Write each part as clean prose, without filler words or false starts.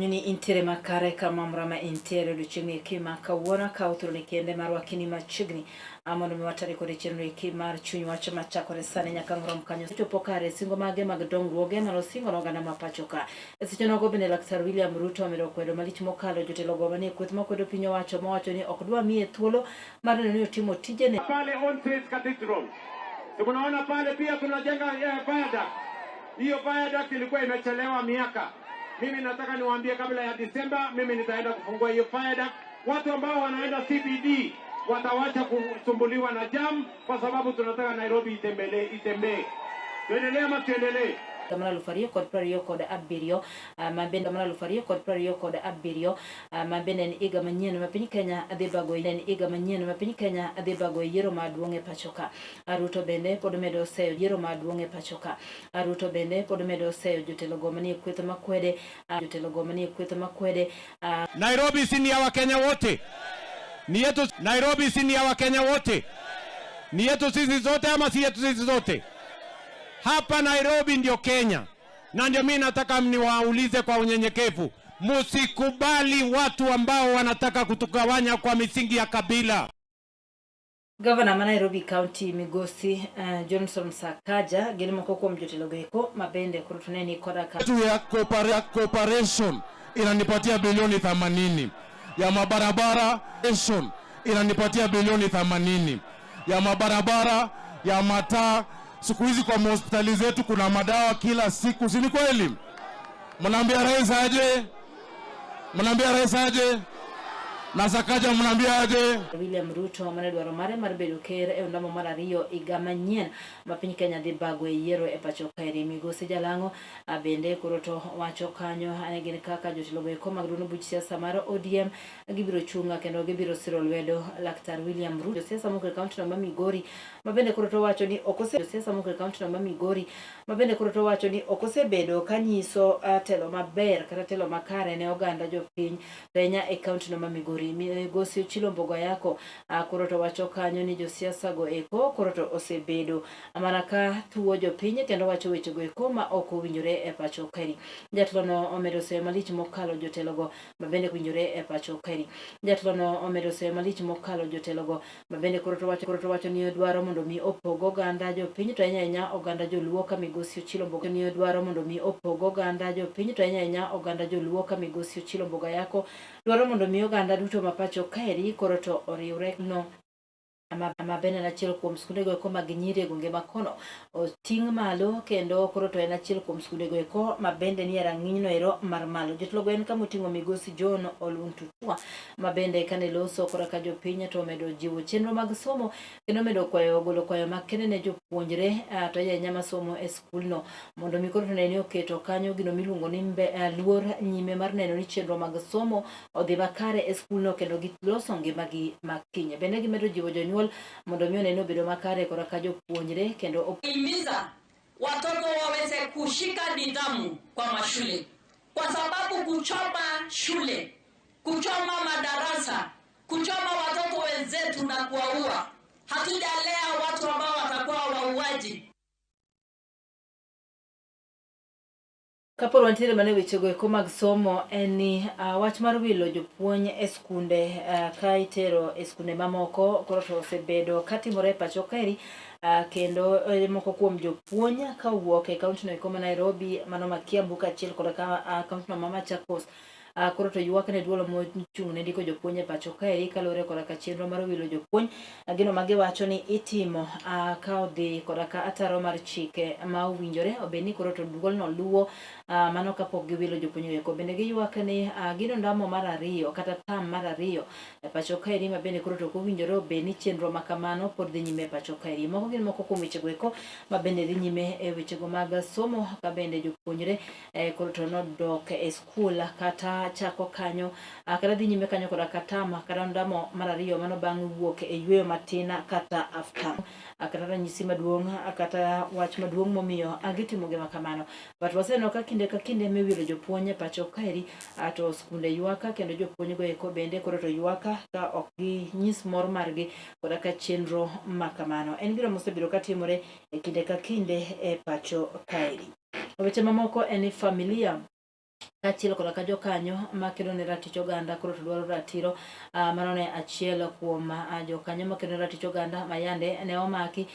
kanyo ni intiere makare kama mora ma intiere odiochieng' eki ma kawuono akawo thuoloni kende mar wakini machiegni mondo mi watare kode chenro eki mar chuny wach machakore sani nyaka ang' rom kanyo chopo kare singo mage mag dongruoge mane osingo ne oganda ma pacho ka. E seche nogo bende Laktar William Ruto omedo kwedo malich mokalo jotelo go manie kweth makwedo piny owacho mowacho ni ok dwa miye thuolo mar neno ni otimo tijene. Pale All Saints Cathedral. Si mnaona pale pia tunajenga viaduct. Hiyo viaduct ilikuwa imechelewa miaka. Mimi nataka niwaambie kabla ya Disemba, mimi nitaenda kufungua hiyo viaduct. Watu ambao wanaenda CBD watawacha kusumbuliwa na jam kwa sababu tunataka Nairobi itembelee, itembee. Tuendelee ama tuendelee? Mar 2027, ma bende mar 2027, ma bende en higa manyien ma piny Kenya dhi bago en higa manyien ma piny Kenya dhi bago yiero maduong' e pacho ka. Ruto bende pod medo seyo yiero maduong' e pacho ka. Ruto bende pod medo seyo jotelo go manie kweth makwede jotelo go manie kweth makwede. Nairobi si ni ya Wakenya wote, ni yetu. Nairobi si ni ya Wakenya wote, ni yetu sisi zote ama si yetu sisi zote? Hapa Nairobi ndio Kenya, na ndio mimi nataka niwaulize kwa unyenyekevu, musikubali watu ambao wanataka kutugawanya kwa misingi ya kabila. Gavana ma Nairobi County Migosi Johnson Sakaja gin moko kuom jotelo go eko ma bende koro to ne ni koda ka ya cooperation inanipatia bilioni 80 ya mabarabara inanipatia bilioni 80 ya mabarabara ya mataa. Siku hizi kwa hospitali zetu kuna madawa kila siku, si ni kweli? Mnaambia rais aje? Mnaambia rais aje? Na Sakaja mnaambia aje? William Ruto mane dwaro mare mar bedo ker e ondamo mar ariyo higa manyien ma piny Kenya dhi bago e yiero e pacho kaeri. Migosi Jalang'o bende koro to wacho kanyo ni gin kaka jotelo go eko mag duond buch siasa mar ODM gibiro chung' kendo gibiro siro lwedo Laktar William Ruto. Josiasa moko e kaunti no ma Migori ma bende koro to wacho ni ok ose josiasa moko e kaunti no ma Migori ma bende koro to wacho ni ok osebedo ka nyiso telo maber kata telo makare ne oganda jopiny Kenya e kaunti no ma Migori. Migosi Ochilo Mbogo Ayako koro to wacho kanyo ni josiasa go eko koro to osebedo mana ka thuo jopiny kendo wacho weche go eko ma ok owinjore e pacho kaeri. Jatelo no omedo seyo malich mokalo jotelo go ma bende winjore e pacho kaeri. Jatelo no omedo seyo malich mokalo jotelo go ma bende koro to wacho koro to wacho ni odwaro mondo mi opog oganda jopiny to ahinya ahinya oganda joluo ka Migosi Ochilo Mbogo ni odwaro mondo mi opog oganda jopiny to ahinya ahinya oganda joluo ka Migosi Ochilo Mbogo Ayako dwaro mondo mi oganda duto ma pacho kaeri koro to oriwre no ma bende en achiel kuom skundego eko mag nyiri e gwenge ma kono oting' malo kendo koro to en achiel kuom skundego eko ma bende nie rang'iny no ero mar malo. Jotelo go en kama oting'o Migosi John Oluntutua ma bende kane loso kora ka jopiny to omedo jiwo chenro mag somo kendo omedo kwayo golo kwayo makende ne jopuonjre to ahinya masomo e skulno mondo mi koro to ne ni oketo kanyo gino miluongo ni luor nyime mar neno ni chenro mag somo odhi makare e skulno kendo giloso ngimagi makiny. Bende gimedo jiwo jonyuol mondo mi one ni obedo makare kora ka jopuonjre kendo himiza watoto waweze kushika nidhamu kwa mashule, kwa sababu kuchoma shule, kuchoma madarasa, kuchoma watoto wenzetu na kuwaua, hatujalea watu ambao watakuwa wauaji. Kapod wantiere mana e wechego eko mag somo en ni wach mar wilo jopuonj e skunde ka itero e skunde mamoko koro to osebedo katimore e pacho kaeri kendo moko kuom jopuonj ka owuok e kaunti no eko ma Nairobi, mano ma Kiambu kaachiel kod kaunti no ma Machakos koro to ywak ne duol mochung' ne ndiko jopuonj e pacho kaeri kaluwore koda ka chenro mar wilo jopuonj gino ma giwacho ni itimo ka odhi koda ka ataro mar chike ma owinjore obed ni koro to duolno luwo mano kapok giwilo jopuonj eko. Bende giywak ni gino ndamo mar ariyo kata tam mar ariyo e pacho kaeri ma bende koro to ok owinjore obed ni chenro ma kamano pod dhi nyime e pacho kaeri. Moko gin moko kuom wechego eko ma bende dhi nyime e wechego mag somo ka bende jopuonjre koro to nodok e skul kata chako kanyo kata dhi nyime kanyo koda katama kata ndamo mar ariyo mano bang' wuok e yueyo matin kata half term kata ranyisi maduong' kata wach maduong' momiyo gitimo gima kamano. But waseneno ka kinde ka kinde miwilo jopuonj e pacho kaeri to skunde ywak kendo jopuonj go eko bende koro to ywak ka ok ginyis mor margi koda ka chenro ma kamano. En gino mosebedo katimore e kinde ka kinde e pacho kaeri. Weche mamoko en ni familia Kaachiel koda ka jokanyo makedo ne ratich oganda koro to dwaro ratiro. Mano ne achiel kuom jokanyo makedo ne ratich oganda ma yande ne omaki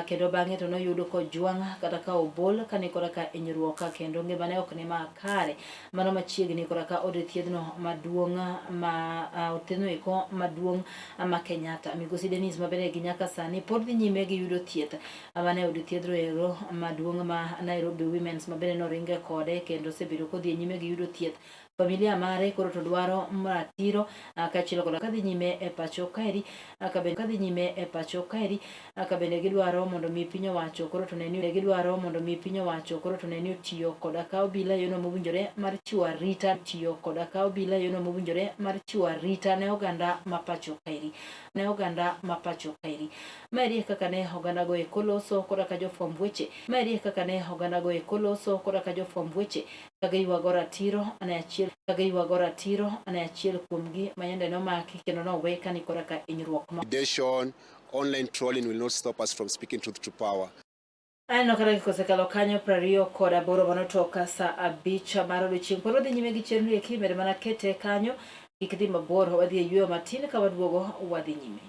kendo bang'e to noyud kojwang' kata ka obol kane koda ka hinyruok kendo ngimane ok ni makare. Mano machiegni koda ka od thiedhno maduong' ma od thiedhno eko maduong' ma Kenyatta. Migosi Dennis ma bende gi nyaka sani pod dhi nyime gi yudo thieth mane od thiedhno ero maduong' ma Nairobi Women's ma bende noringe kode kendo osebedo kodhi e nyime gi yudo thieth. Familia mare koro to dwaro ratiro kaachiel koda kadhi nyime e pacho kaeri ka bende kadhi nyime e pacho kaeri ka bende gidwaro mondo mi piny owacho koro to ne ni gidwaro mondo mi piny owacho koro to ne ni otiyo koda ka obila e yono mowinjore mar chiwo arita tiyo koda ka obila e yono mowinjore mar chiwo arita ne oganda ma pacho kaeri ne oganda ma pacho kaeri. Maeri e kaka ne ogandago eko loso koda ka jofwamb weche. Maeri e kaka ne ogandago eko loso koda ka jofwamb weche ka giywago ratiro ne achiel ka giywago ratiro ne achiel kuomgi ma yande nomaki kendo nowe ka ni koda ka hinyruok ma Intimidation, online trolling will not stop us from speaking truth to power. Aneno ka dakika osekalo kanyo 28 mano toka saa 5 mar odiochieng'. Pod wadhi nyime gi chenro eki med mana kete kanyo kik dhi mabor wadhi e yueyo matin ka waduogo wadhi nyime.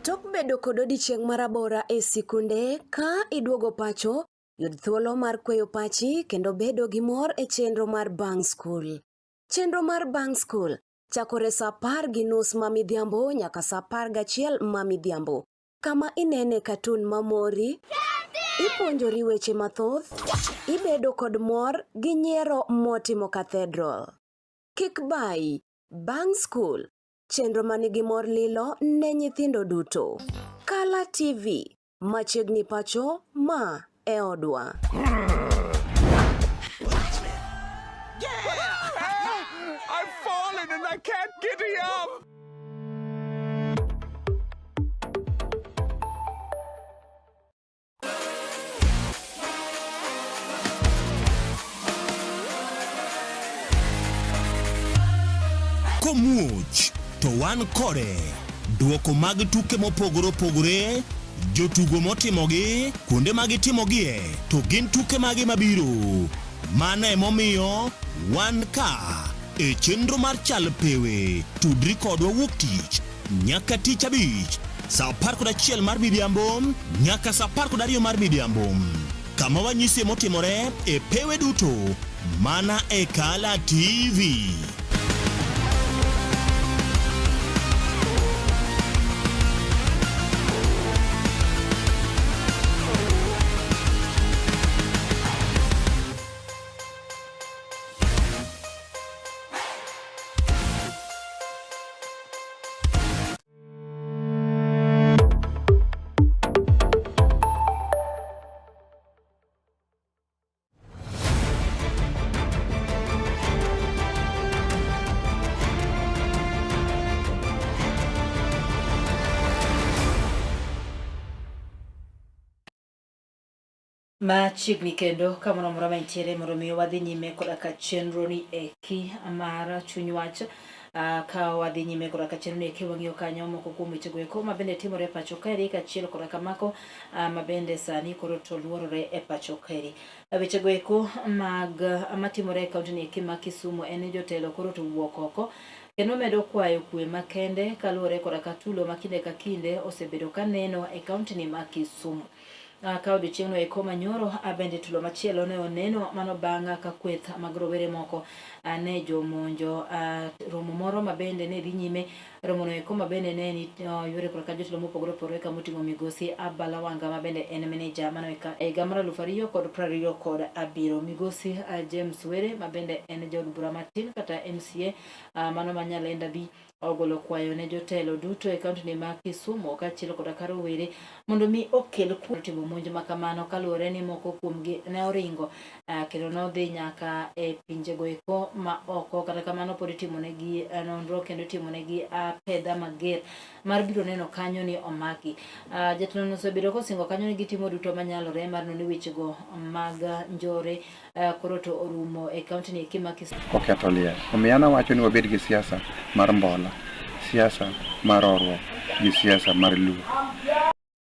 Tok bedo kod odiechieng' marabora e sikunde, ka iduogo pacho, yud thuolo mar kweyo pachi kendo bedo gi mor e chenro mar Bang' Skul. Chenro mar Bang' Skul chakore sa 10:30 ma midhiambo nyaka sa 11 ma midhiambo, kama inene katun mamori, ipuonjori weche mathoth, ibedo kod mor gi nyiero motimo cathedral. Kik bayi, Bang' Skul, chenro manigi mor lilo ne nyithindo duto. Kala TV, machiegni pacho, ma e odwa. I've fallen and I can't get up. Komuoch to wan kode. Duoko mag tuke mopogore opogore, jotugo motimogi, kuonde ma gitimogie, to gin tuke mage mabiro. Mano emomiyo wan ka e chenro mar Chal Pewe. Tudri kodwa wuok tich nyaka tich abich saa 11 mar midhiambo nyaka saa 12 mar midhiambo kama wanyisie motimore e pewe duto mana e Kala TV. Machiegni kendo kamoro amora ma intiere mondo mi wadhi nyime koda ka chenro ni eki mar chuny wach. Ka wadhi nyime koda ka chenro ni eki wang'iyo kanyo moko kuom wechego eko ma bende timore e pacho kaeri kaachiel koda ka mako ma bende sani koro to luorore e pacho kaeri. Wechego eko mag matimore e kaunti ni eki ma Kisumu en ni jotelo koro to wuok oko kendo medo kwayo kwe makende kaluwore koda ka tulo ma kinde ka kinde osebedo ka neno e kaunti ni ma Kisumu. Ka odiochieng'no eko manyoro bende tulo machielo ne oneno mano bang' ka kweth mag rowere moko ne jomonjo romo moro ma bende ne dhi nyime. Romono eko ma bende ne ni yore korka jotelo mopogore opogore kamoting'o migosi Abba Lawanga ma bende en meneja mano eka e higa mar 2027. Migosi James Were ma bende en jaod bura matin kata MCA mano ma Nyalenda B ogolo kwayo ne jotelo duto e kaunti ni ma Kisumu kaachiel koda ka rowere mondo mi okel kwe timo monj ma kamano kaluwore ni moko kuomgi ne oringo kendo nodhi nyaka e pinjego eko ma oko. Kata kamano pod itimonegi nonro kendo itimonegi apedha mager mar biro neno kanyo ni omaki. Uh, jatelono osebedo kosingo kanyo ni gitimo duto manyalore mar neno ni wechego mag njore uh, koro to orumo e kaunti ni eki ma Kisumu. Oketho liel. Omiyo an awacho ni wabed gi siasa mar mbola, siasa mar horuok gi siasa mar luor.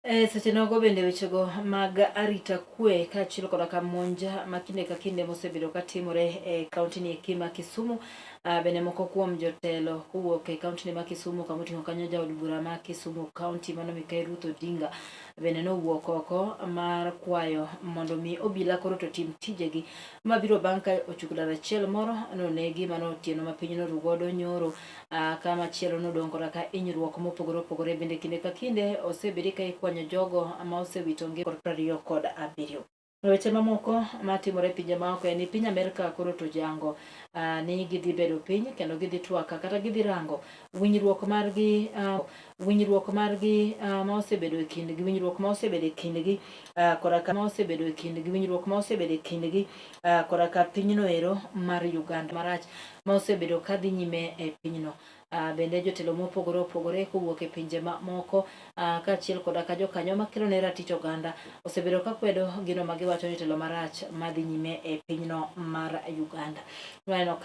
E seche nogo bende wechego mag arita kwe kaachiel koda ka monj ma kinde ka kinde mosebedo ka timore e kaunti ni eki ma Kisumu. Ah, bende moko kuom jotelo kowuok e kaunti ni ma Kisumu kama oting'o kanyo jaod bura ma Kisumu kaunti mano Mikai Ruth Odinga bende nowuok oko mar kwayo mondo mi obila koro to tim tijegi mabiro bang' ka ochuk dar achiel moro nonegi mano otieno ma piny noru godo nyoro Ah, ka machielo nodong' koda ka hinyruok mopogore opogore bende kinde ka kinde osebedi ka ikwanyo jogo ma osewito ngima kod 27. Weche mamoko matimore e pinje maoko en ni piny Amerka koro to jango uh, ni gidhi bedo piny kendo gidhi twak kata gidhi rango winjruok margi uh, winjruok margi uh, ma osebedo e kindgi winjruok ma osebedo e kindgi uh, koda ka ma osebedo e kindgi winjruok ma osebedo e kindgi uh, koda ka pinyno ero mar Uganda marach ma osebedo ka dhi nyime e pinyno. Uh, bende jotelo mopogore opogore kowuok e pinje mamoko uh, kaachiel koda ka jokanyo makelo ne ratich oganda osebedo ka kwedo gino ma giwacho ni telo marach madhi nyime e pinyno mar Uganda. Waneno ka